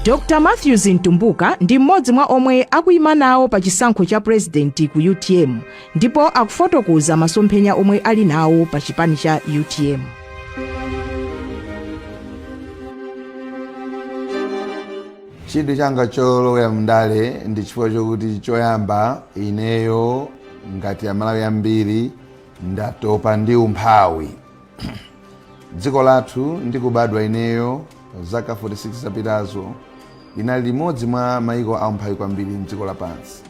Dr Matthews Mtumbuka ndi mmodzi mwa omwe akuyima nawo pa chisankho cha purezidenti ku UTM ndipo akufotokoza masomphenya omwe ali nawo pa chipani cha UTM. Chidwi changa cholowera mndale ndi chifukwa chokuti choyamba, ineyo ngati Amalawi ambiri ndatopa ndi umphawi. Dziko lathu ndikubadwa ineyo zaka 46 zapitazo linali limodzi mwa maiko aumphawi kwambiri mdziko lapansi,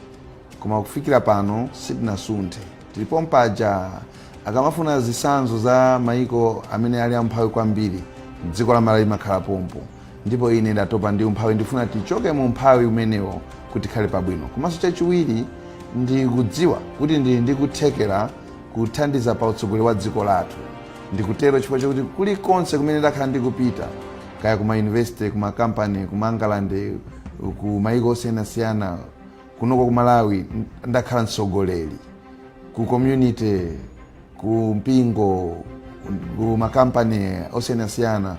koma kufikira pano sitinasunthe, tilipo mpaja. Akamafuna zitsanzo za maiko amene ali amphawi kwambiri, dziko la Malawi limakhala pompo. Ndipo ine ndatopa ndi umphawi, ndifuna tichoke mu umphawi umenewo kuti tikhale pabwino. Komanso chachiwiri, ndikudziwa kuti ndili ndikuthekera kuthandiza pa utsogoleri wa dziko lathu. Ndikutero chifukwa chokuti kulikonse kumene ndakhala ndikupita, kaya kuma university, kuma company, kumangalande, ku maiko osiyanasiyana, kunoko ku Malawi ndakhala mtsogoleri ku community, ku mpingo, ku makampani osiyanasiyana.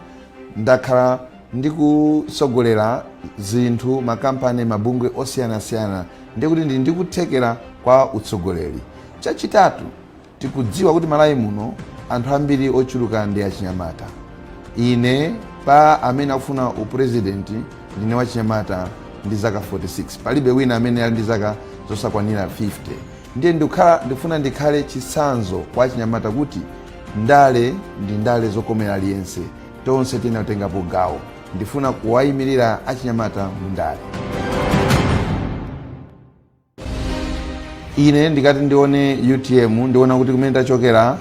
Ndakhala ndikutsogolera zinthu, makampani, mabungwe osiyanasiyana, ndikuti ndili ndikuthekera kwa utsogoleri. Chachitatu, tikudziwa kuti Malawi muno anthu ambiri ochuluka ndi achinyamata. Ine pa amene akufuna upurezidenti ndine wachinyamata ndi zaka 46, palibe wina amene ali ndi zaka zosakwanira 50. Ndiye ndikufuna ndikhale chitsanzo kwa achinyamata kuti ndale ndi ndale zokomera aliyense, tonse tiyenera kutengapo gawo. Ndifuna kuwayimirira achinyamata mu ndale. Ine ndikati ndione UTM, ndiona kuti kumene tachokera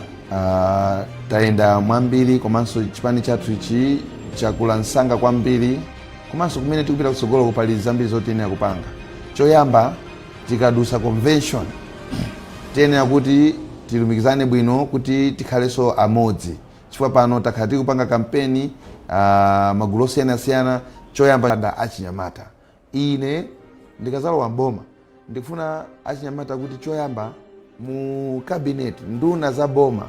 tayenda mwambiri, komanso chipani chathu ichi chakula msanga kwambiri, komanso kumene tikupita kutsogolo pali zambiri zoti tiyenera kupanga. Choyamba, tikadusa convention, tiyenera kuti tilumikizane bwino kuti tikhalenso amodzi, chifukwa pano takhala tikupanga kampeni magulu osiyanasiyana. Choyamba nda achinyamata. Ine ndikazalowa mboma, ndikufuna achinyamata kuti choyamba mu cabinet, nduna za boma,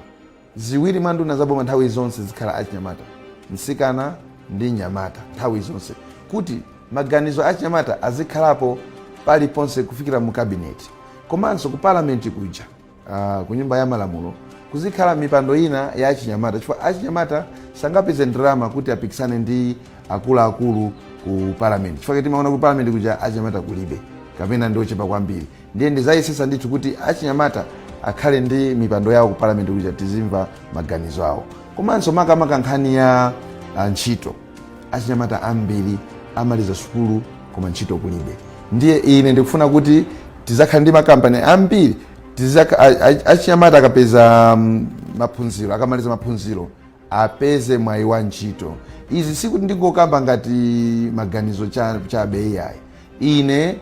ziwiri mwa nduna za boma nthawi zonse zikhala achinyamata, mtsikana ndi mnyamata nthawi zonse, kuti maganizo achinyamata azikhalapo paliponse kufikira mu cabinet. Komanso ku parliament kuja, ku nyumba ya malamulo, kuzikhala mipando ina ya achinyamata, chifukwa achinyamata sangapeze ndalama kuti apikisane ndi akuluakulu ku parliament, chifukwa timaona ku parliament kuja achinyamata kulibe kapena ndi ochepa kwambiri. Ndiye ndizayesesa ndithu kuti achinyamata akhale ndi mipando yawo ku parliament kuja, tizimva maganizo awo. Komanso makamaka nkhani ya ntchito, achinyamata ambiri amaliza sukulu koma ntchito kulibe. Ndiye ine ndikufuna kuti tizakhale ndi makampani ambiri, achinyamata akapeza maphunziro, akamaliza maphunziro apeze mwayi wa ntchito. Izi sikuti ndingokamba ngati maganizo chabe iyayi. Ine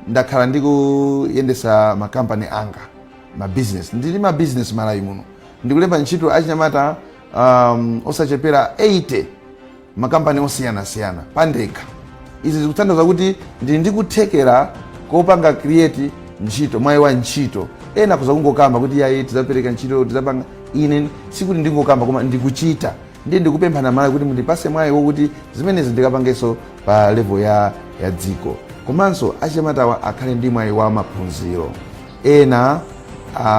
ndakhala ndikuyendesa makampani anga, mabizinesi, ndili mabizinesi Malawi muno, ndikulemba ntchito achinyamata osachepera 80 makampani osiyanasiyana pandekha. Izi zikutanthauza kuti ndili ndikuthekera kopanga create ntchito, mwayi wa ntchito. Ena kuza kungokamba kuti yayi, tizapereka ntchito, tizapanga. Ine sikuti ndingokamba koma ndikuchita. Ndiye ndikupemphana Malawi kuti mundipase mwayi wokuti zimenezi ndikapangenso pa level ya dziko. Komanso achinyamatawa akhale ndi mwayi wa maphunziro. Ena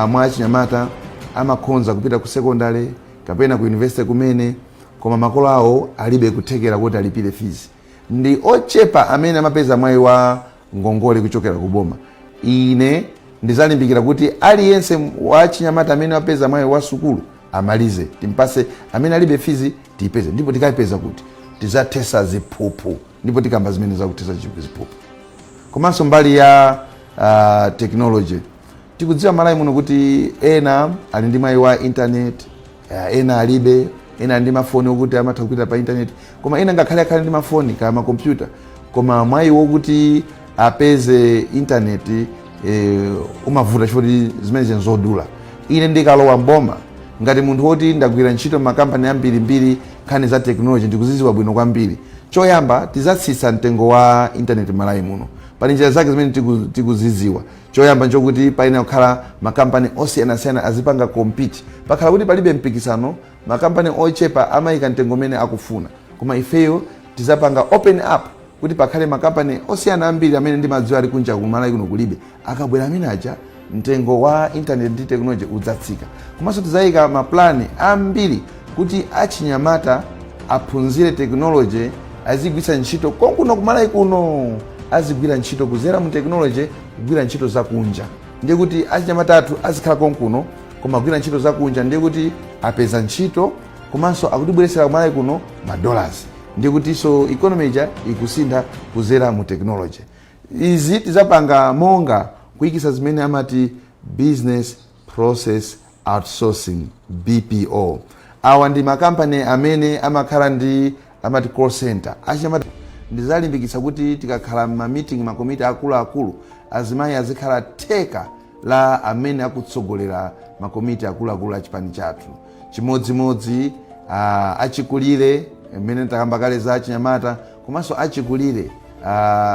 mwa achinyamata amakhonza kupita ku secondary kapena ku university kumene, koma makolo awo alibe kuthekera kuti alipire fees. Ndi ochepa amene amapeza mwayi wa ngongole kuchokera ku boma. Ine ndizalimbikira kuti aliyense wa chinyamata amene wapeza mwayi wa sukulu amalize, timpase. Amene alibe fees tiyipeze, ndipo tikayipeza kuti tizathesa ziphuphu, ndipo tikamba zimene zakuthesa ziphuphu. Komanso mbali ya technology, tikudziwa Malawi muno kuti ena ali ndi mwayi wa internet, ena alibe. Ena ali ndi mafoni okuti amatha kupita pa internet, koma ena ngakhale akhale ndi mafoni kaya makompyuta, koma mwayi wokuti apeze internet umavuta chifukwa zimene nzodula. Ine ndikalowa mboma, ngati munthu woti ndagwira ntchito makampani ambirimbiri, nkhani za technology ndikuziziwa bwino kwambiri, choyamba tizatsitsa mtengo wa internet Malawi muno. Pali njira zake zimene tikuziziwa. Choyamba nchokuti payenera kukhala makampani osiyanasiyana azipanga compete. Pakhala kuti palibe mpikisano, makampani ochepa amayika mtengo umene akufuna, koma ifeyo tizapanga open up kuti pakhale makampani osiyana ambiri amene ndimadziwa ali kunja, kumalawi kuno kulibe. Akabwera amene aja, mtengo wa internet ndi technology udzatsika. Komanso tizayika maplani ambiri kuti achinyamata aphunzire technology, azigwiritsa ntchito konkuno kumalawi kuno, azigwira ntchito kuzera mu technology, kugwira ntchito zakunja. Ndiye kuti achinyamata athu azikhala konkuno koma kugwira ntchito zakunja, ndiye kuti apeza ntchito komanso akutibweretsera kumalawi kuno madollars, ndiye kutinso economy ija ikusintha kuzera mu technology. Izi tizapanga monga kuyikisa zimene amati business process outsourcing, BPO. Awa ndi makampani amene amakhala ndi amati call center. Achinyamata ndizalimbikitsa kuti tikakhala ma meeting, makomiti akuluakulu, azimayi azikhala theka la amene akutsogolera makomiti akuluakulu a chipani chathu. Chimodzimodzi achikulire, mmene takamba kale za achinyamata, komanso achikulire,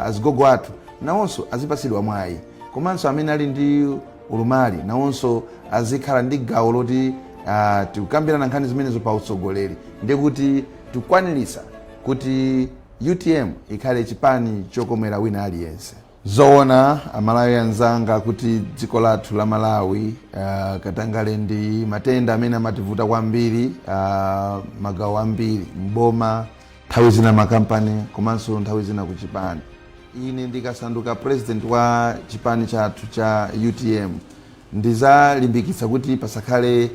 azigogo athu nawonso azipatsidwa mwayi, komanso amene ali ndi ulumali nawonso azikhala ndi gawo loti tikukambirana nkhani zimenezo pa utsogoleri. Ndiye kuti tikukwanirisa kuti UTM ikhale chipani chokomera wina aliyense. Zoona, Amalawi anzanga, kuti dziko lathu la Malawi, katangale ndi matenda amene amativuta kwambiri, magawo ambiri mboma, nthawi zina makampani, komanso nthawi zina kuchipani. Ine ndikasanduka president wa chipani chathu cha UTM, ndizalimbikitsa kuti pasakhale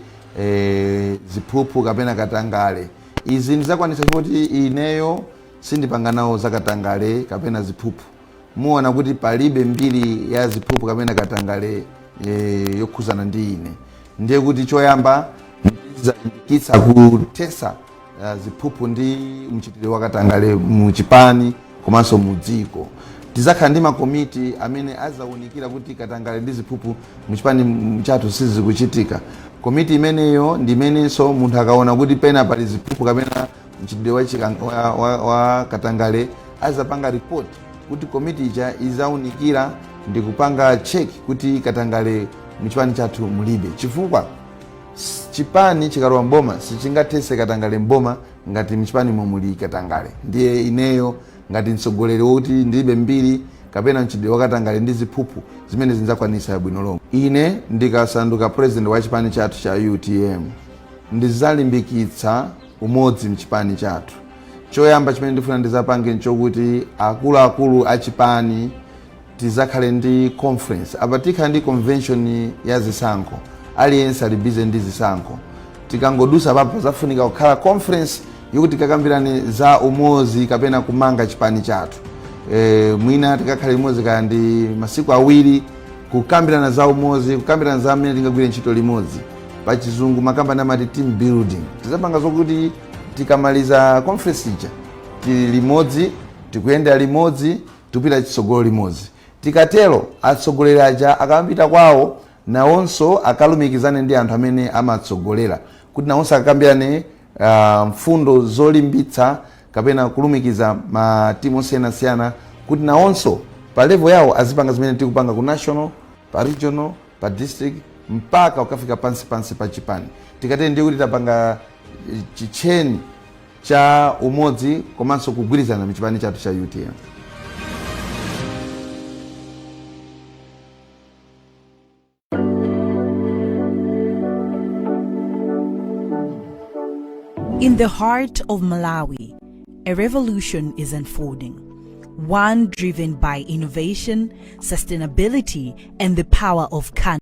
ziphuphu kapena katangale. Izi ndizakwanitsa kuti ineyo sindipanga nawo zakatangale kapena ziphuphu. Muona kuti palibe mbiri ya ziphuphu kapena katangale yokhuzana ndi ine. Ndiye kuti choyamba ndizalimbikitsa kuthesa ziphuphu ndi mchitidwe wa katangale mu chipani komanso mu dziko. Tizakhala ndi makomiti amene azawunikira kuti katangale ndi ziphuphu mu chipani chathu sizikuchitika. Komiti imeneyo ndi imenenso munthu akaona kuti pena pali ziphuphu kapena mchitidwe wa katangale, azapanga report kuti komiti ija izawunikira ndi kupanga check kuti katangale muchipani chathu mulibe, chifukwa chipani chikalowa mboma sichingathese katangale mboma ngati mchipani muli katangale. Ndiye ineyo ngati mtsogoleri wokuti ndilibe mbiri kapena mchitidwe wa katangale ndi ziphuphu, zimene zinzakwanisa bwino lomwe. Ine ndikasanduka president wa chipani chathu cha UTM, ndizalimbikitsa umodzi mchipani chathu. Choyamba chimene ndifuna ndizapange nchokuti akuluakulu a chipani tizakhale ndi conference. Apa tikhala ndi convention ya zisankho, aliyense ali busy ndi zisankho. Tikangodusa papo, pazafunika kukhala conference yokuti tikakambirane za umodzi kapena kumanga chipani chathu. Mwina tikakhale limodzi kaya ndi masiku 2 kukambirana za umodzi, kukambirana za mmene tingagwire ntchito limodzi. Pachizungu makampani amati team building. Tizapanga zokuti tikamaliza conference ija tili limodzi, tikuyendera limodzi, tikupita chitsogolo limodzi. Tikatero, atsogoleri aja akamapita kwawo, nawonso akalumikizane ndi anthu amene amatsogolera kuti nawonso akakambirane mfundo zolimbitsa kapena kulumikiza matimu osiyanasiyana kuti nawonso pa level yawo azipanga zimene tikupanga ku national, pa regional, pa district, mpaka ukafika pansi pansi pa chipani. Tikatero ndiye kuti tapanga chicheni cha umodzi komanso kugwirizana mchipani chathu cha UTM. In the heart of Malawi, a revolution is unfolding, one driven by innovation, sustainability, and the power of country.